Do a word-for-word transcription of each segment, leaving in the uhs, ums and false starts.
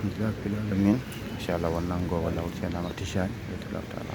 Alhamdulillah rabbil alamin. Machallah, won nanngo walla o Ceerno Amar Tijani, radiyallahu taala.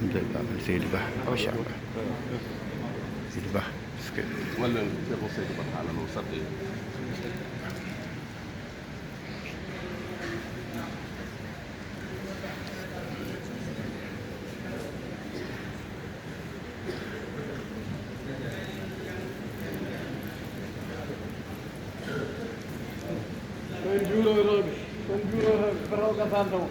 Alhamdulillah, Seydi Ba, machallah. Seydi Ba, est-ce que Wallen Ceerno Seydi Ba haalano saɗde. Kon juurooɗo, kon juurooɗo, ko rewɓe tan taw.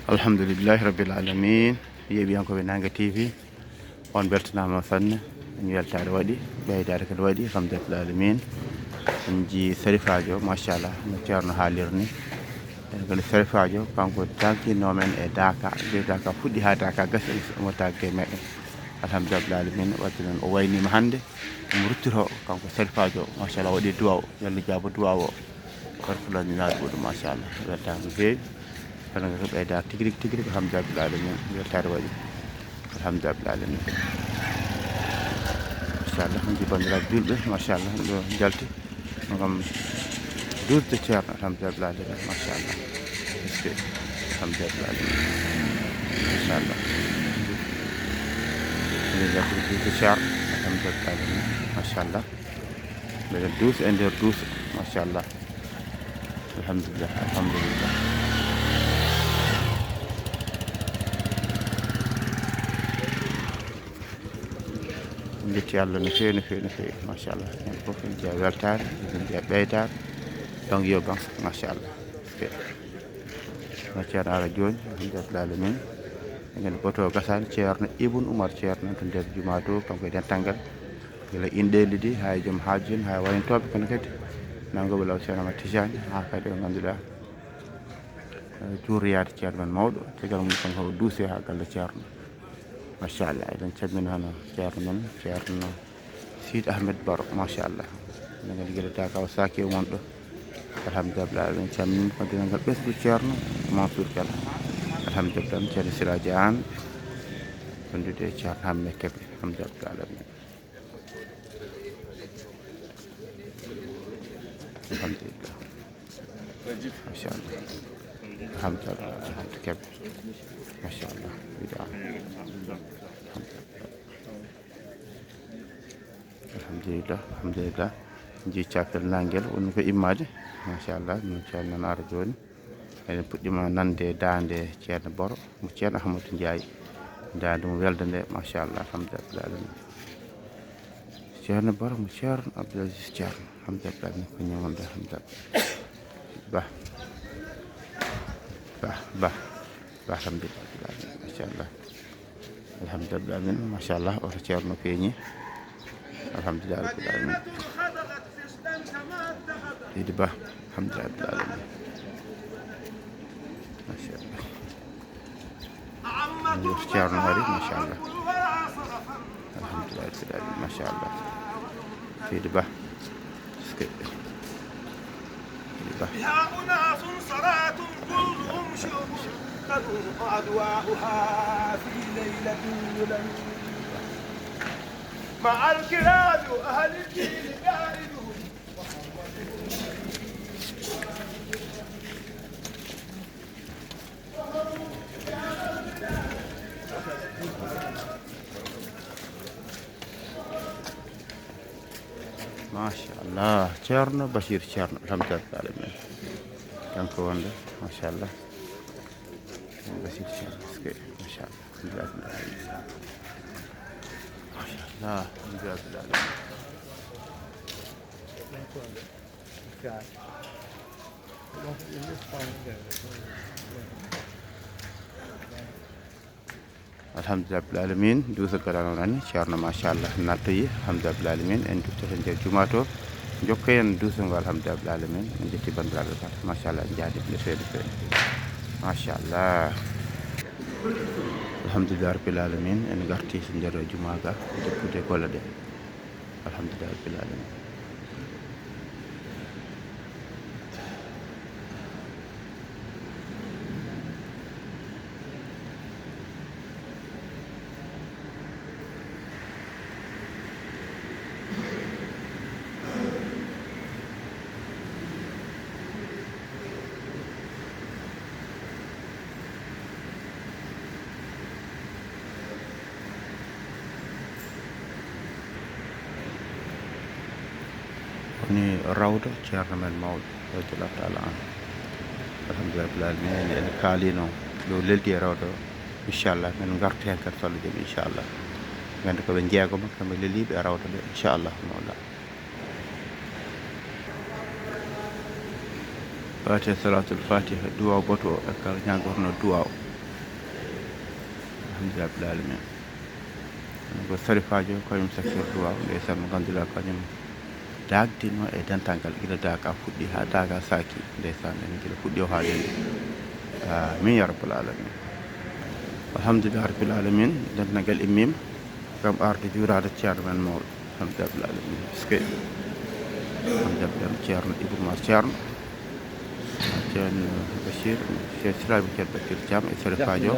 Alhamdulillahi rabbil alamin. Yeeɓiyankooɓe Naange T V, on mbeltanaama sanne. Weltaare waɗi, ɓeydaare kadi waɗi, alhamdulillahi alamin. En njii sarifaajo, machallah, no Ceerno haaliri ni. En kadi sarifaajo, kanko tankinoo men e daaka. Nde daaka fuɗɗi haa daaka gasi, omo tanke meɗen. Alhamdulillahi alamin, wadde noon o wayniima hannde. Omo ruttitoo, kanko sarifaajo, machallah, waɗi duwaaw, yo Allah jaabo duwaaw o. Barfulani naaɗo ɗum, machallah. Weltaare no feewi. Kono ko ɓeydaare tigi rigi, tigi rigi, alhamdulillahi rabbil alamin. Weltaare waɗi. Alhamdulillahi rabbil alamin. Machallah, on nji banndiraaɓe juulɓe, machallah, ɗo njalti. Ngam duusde Ceerno, alhamdulillahi rabbil alamin. Machallah. Est-ce que, alhamdulillahi rabbil alamin. Machallah. Eɗen njalti duusde Ceerno, alhamdulillahi rabbil alamin. Machallah. Mbeɗen duusa e nder duusa, machallah. Alhamdulillah, alhamdulillah. En njetti Allah no feewi, no feewi, no feewi, machallah. En fof en njiya weltaare, en njiya ɓeydaare. Donc yo bam, machallah. Machallah, ara jooni, alhamdulillahi alamin. Eɗen boto gasani Ceerno Ibn Umar Ceerno to nder jumaa to, kanko e dental ngal. Gila inɗeeli ɗi, haa e joom haaju en, haa e wayantooɓe, kono kadi nanngooɓe law Ceerno Ahmad Tijani, haa kadi ɓe ngannduɗaa, eh, juuroyaade Ceerno men mawɗo, caggal mum kanko o duusee haa galle Ceerno. Machallah, eɗen calmina hono Ceerno men, Ceerno Siid Ahmed Baro, machallah. Eɗen nganndi gila daaka o saaki e mon ɗo. Alhamdulillah, eɗen calmina kadi ngal ɓesngu Ceerno Mansour Kane. Alhamdulillah, Ceerno Siraji Aan, wondude e Ceerno Hamme Kebe. Alhamdulillah. Alhamdulillah. Machallah. Alhamdulillah. Alhamdulillah. Machallah. Alhamdulillah. Alhamdulillah. Alhamdulillah. Nji cappel nangel woni ko immade. Machallah. Min calmina ara jooni. Eɗen puɗɗima nande daande Ceerno Boro, mo Ceerno Ahmadou Ndiaye. Daande mum welde nde, machallah, alhamdulillah. Ceerno Boro, mo Ceerno Abdoul Aziz Ceerno, alhamdulillah, min ko ñamonde, alhamdulillah. Ba, ba, ba, ba, alhamdulillah, machallah. Alhamdulillah, amin. Machallah, oto Ceerno feeñi. Alhamdulillah, rabbil alamin. Seydi Ba, alhamdulillah, rabbil alamin. Machallah. Oto Ceerno ari, machallah. Alhamdulillah, rabbil alamin, machallah. Seydi Ba. Est-ce que, Seydi Ba. بها أناس صلاة كلهم شيوخ قد أدواؤها في ليلة وليلة. مع الكرام أهل الدين قائدهم. Machallah, Ceerno Bachir Ceerno, alhamdulillahi rabbil alamin. Kanko wonde, machallah. Bachir Ceerno, est-ce que, machallah. Alhamdulillahi rabbil alamin. Machallah, alhamdulillahi rabbil alamin. Alhamdulillahi rabbil alamin. Duuso gaɗano nani, Ceerno, machallah, nattoyi. Alhamdulillahi rabbil alamin. En duttoto nder juma to. Jokkoyen duuso ngo, alhamdulillahi rabbil alamin. En jetti banndiraaɓe kala, machallah, en njaadi no feewi no feewi. Machallah. Alhamdulillahi rabbil alamin. En ngarti nder juma ga, jokkude golle ɗe. Alhamdulillahi rabbil alamin. Woni rawdo ceerno men mawɗo, radiyallahu taala anhu. Alhamdulillahi rabbil alamin, ene kaalino yo leldi e rawdo o. Inchallah, men ngarta heen kadi so Allah jaɓi, inchallah. Nganndu ko ɓe jeegoma, kamɓe leliiɓe e rawdo ɓe, inchallah, mawla. Fatiha, salatul fatiha, duwa boto o, e kala ñaagorno duwa o. Alhamdulillahi rabbil alamin. Ko sarifaajo, kañum sakkirdu waaw, ndeysaan, mo ngannduɗaa kañum daagdino e dental ngal, gila daaka fuɗɗi haa daaka saaki, ndeysaan, en gila fuɗɗi o haa lelni. Amin ya rabbal alamin. Alhamdulillahi rabbil alamin, dental ngal immiima ngam arde juuraade ceerno men mawɗo. Alhamdulillahi rabbil alamin. Est-ce que alhamdulillahi ceerno Ibou Mar Ceerno. Ceerno Bachir, Cheikh Siraji Bachir Bachir Thiam e Sere Fadio,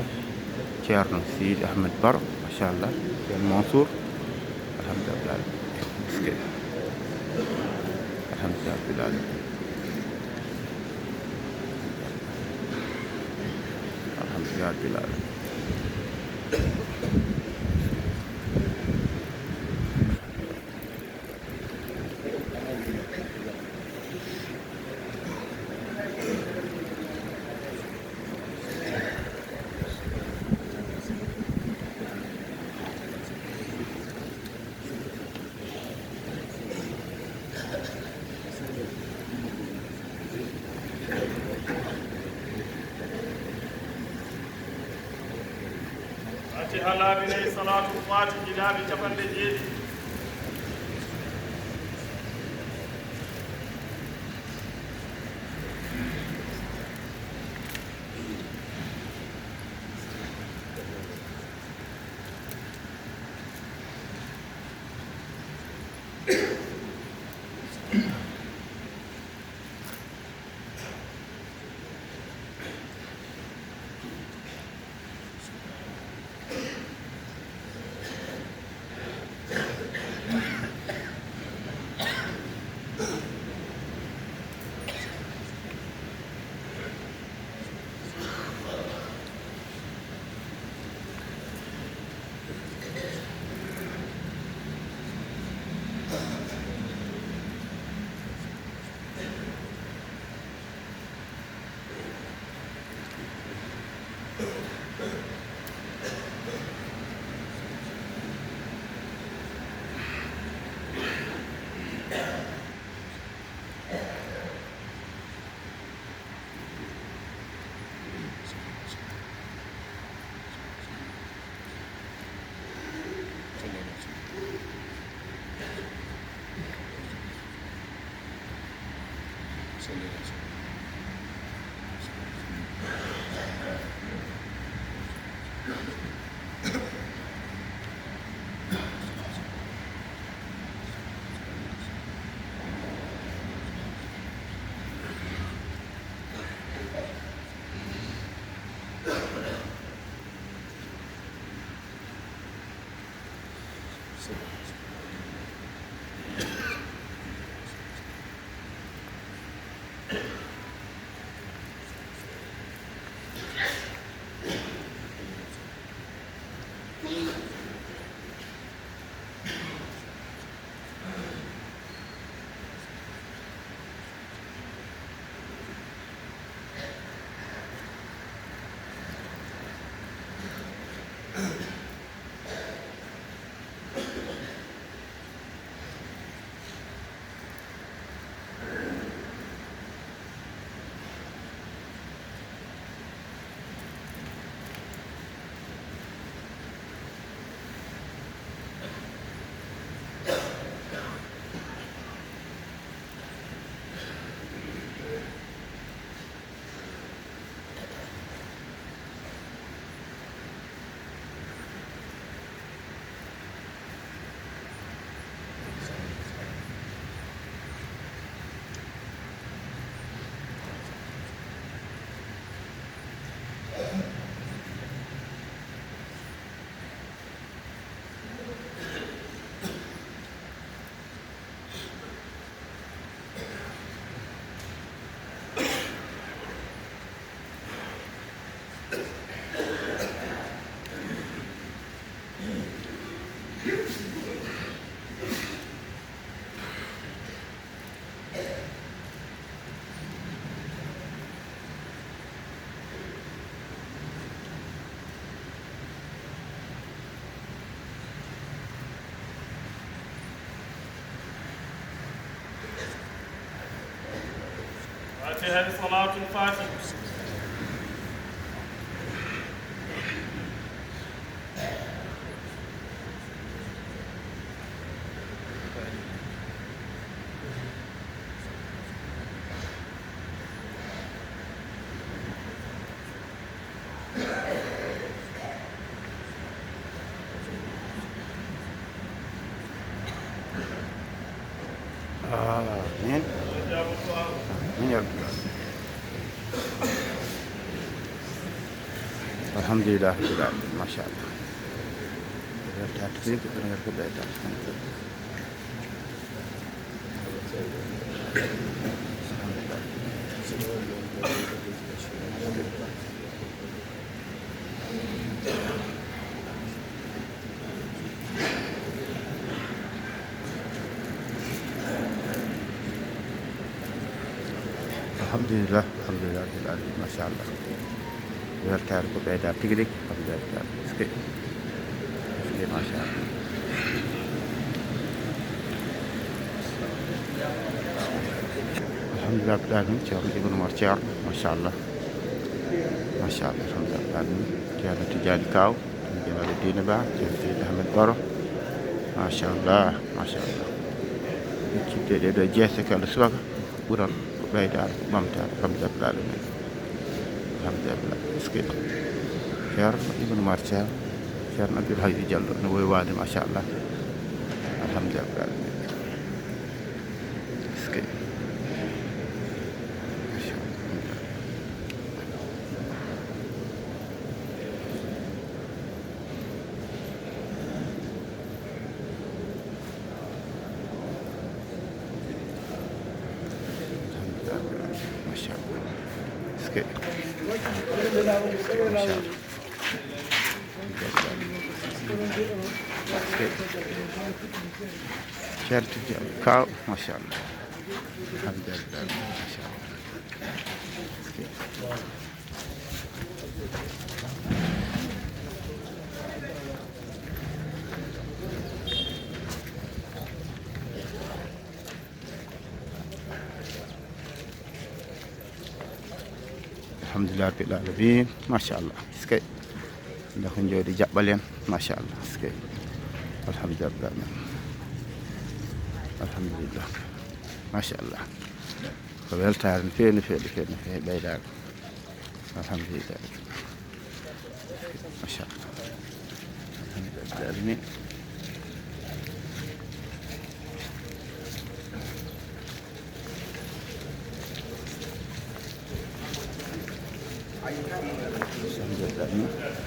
Ceerno Sidi Ahmed Baro, machallah, Ceerno Mansour, alhamdulillah, miske, alhamdulillah, alhamdulillah. Fatiha laabi nayi, salaatul faatihi laabi capanɗe jeeɗiɗi. Hay salaatul faatihi. Amin. Amin ya rabbal alamin. Alhamdulillah rabbil alamin. Machallah. Weltaare tigi, ko ɓeynata ko ɓeydaade. Alhamdulillah, alhamdulillah rabbil alamin, machallah. Weltaare ko ɓeyda tigi rigi, alhamdulillah. Eskey. Eskey, machallah. Alhamdulillah rabbil alamin, Ceerno Ibn Umar Ceerno, machallah. Machallah, alhamdulillah rabbil alamin. Ceerno Tijaani Kaaw, Ceerno Jalaluddin Ba, Ceerno Seydi Ahmed Baro. Machallah, machallah. Ɓe cidde ɗe ɗo jeese kala subaka. Ɓural ko ɓeydaade, ko ɓamtaade, alhamdulillah rabbil alamin. Alhamdulillah rabbil alamin. Eskey. Ceerno Ibn Umar Ceerno, Ceerno Abdoul Hayy Diallo, no woy waade, machallah. Alhamdulillah rabbil alamin. Eskey. Machallah. Machallah. Eskey. Machallah. Eskey. Ceerno Tijjani Kaaw, machallah. Alhamdulillah, machallah. Eskey. Alhamdulillah rabbil alamin, machallah. Eskey. Nda ko jooɗi jaɓɓal en, machallah. Eskey. Alhamdulillah. Alhamdulillah. Machallah. Ko weltaare no feewi, no feewi, no feewi, no feewi ɓeydaaka. Alhamdulillah. Machallah. Alhamdulillah.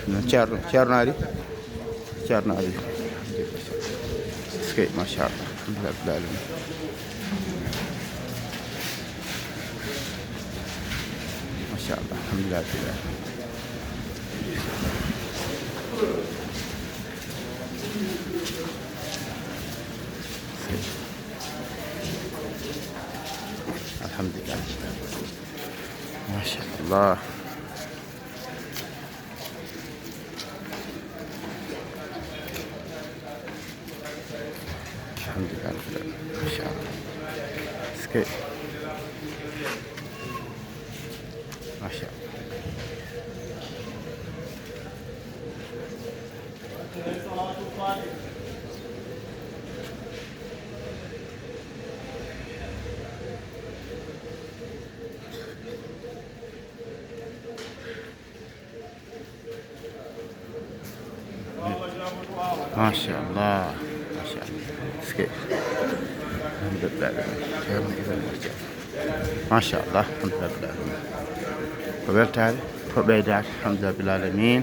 No Ceerno, Ceerno ari. Ceerno ari. Eskey, machallah. Alhamdulillah rabbil alamin. Machallah, alhamdulillah rabbil alamin. Alhamdulillah. Machallah. Alhamdulillah. Machallah. Eskey. Machallah. Machallah, machallah. Eskey. Alhamdulillah. Ceerno Ibrahima Ceerno. Machallah, alhamdulillah. Ko weltaare, ko ɓeydaade, alhamdulillah rabbil alamin.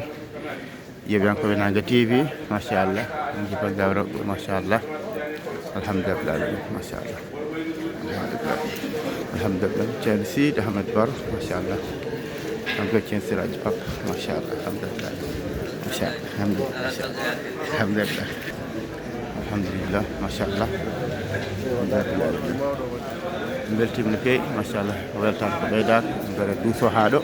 Yeeɓiyankooɓe Naange T V, machallah. Min njippal gawre, machallah. Alhamdulillah, machallah. Alhamdulillah. Ceerno Sidi Ahmed Baro, machallah. Kanko Ceerno Siraaji Pap, machallah. Alhamdulillah. Machallah. Alhamdulillah. Alhamdulillah. Alhamdulillah. Machallah. Alhamdulillah. Min mbeltiima no feewi, machallah. Weltaare ko ɓeydaaka, mbele duuso haa ɗo.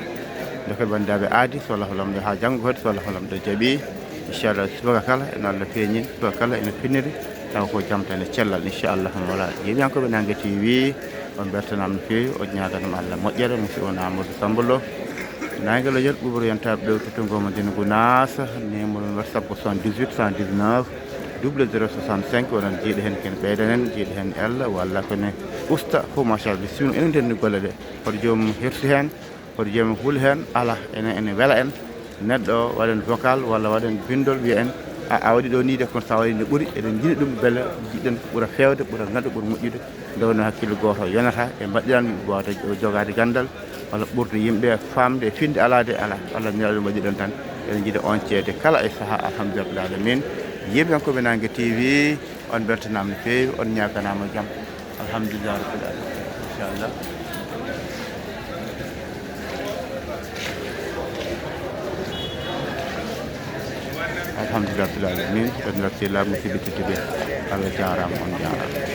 Nde ko banndiraaɓe aadi, so Allahu lamɗo haa janngo kadi, so Allahu lamɗo jaɓi. Inchallah, subaka kala, ene Allah feeñi, subaka kala, ene finiri. Tawa ko jam tan e cellal, inchallah, mawla. Yeeɓiyankooɓe Naange T V, On mbeltanaama no feewi, o ñaaganam Allah moƴƴere, musidɗo on Amadou Samba Lo. Naange lojal ɓuuɓro yontaɓe ɗo to Tongo Madina Gunaas, numéro WhatsApp ko soixante-dix-huit cent dix-neuf double zéro soixante-cinq, onon jiiɗo heen ken ɓeydanen, jiiɗo heen Allah walla ko ne usta fof machallah. Bismilla, enen ndenni golle ɗe. Hoto joom hersu heen, hoto joom hul heen, ala, ene, ene wela en. Neɗɗo o waɗen vocal walla waɗen bindol wiya en, a, a waɗi ɗo ni de, kono sa waɗi ne ɓuri, eɗen jiɗi ɗum bele jiɗɗen ko ɓura feewde, ɓura ngaɗa, ɓura moƴƴude. Nde wonno hakkille gooto yonata e mbaɗɗiran goto o jogaade gandal walla ɓurɗo yimɓe famde e finde ala de ala. Allah nela ɗum mbaɗɗiɗon tan. Eɗen jiɗa on ceede kala e saha, alhamdulillah alamin. Yimɓe ko ɓe nangue T V, on beltanama no feewi, on ñaganama jam. Alhamdulillah rabbil alamin. Inchallah. Alhamdulillah rabbil alamin. On natti laamu tibbi tibbi. Allah jarama, on jarama.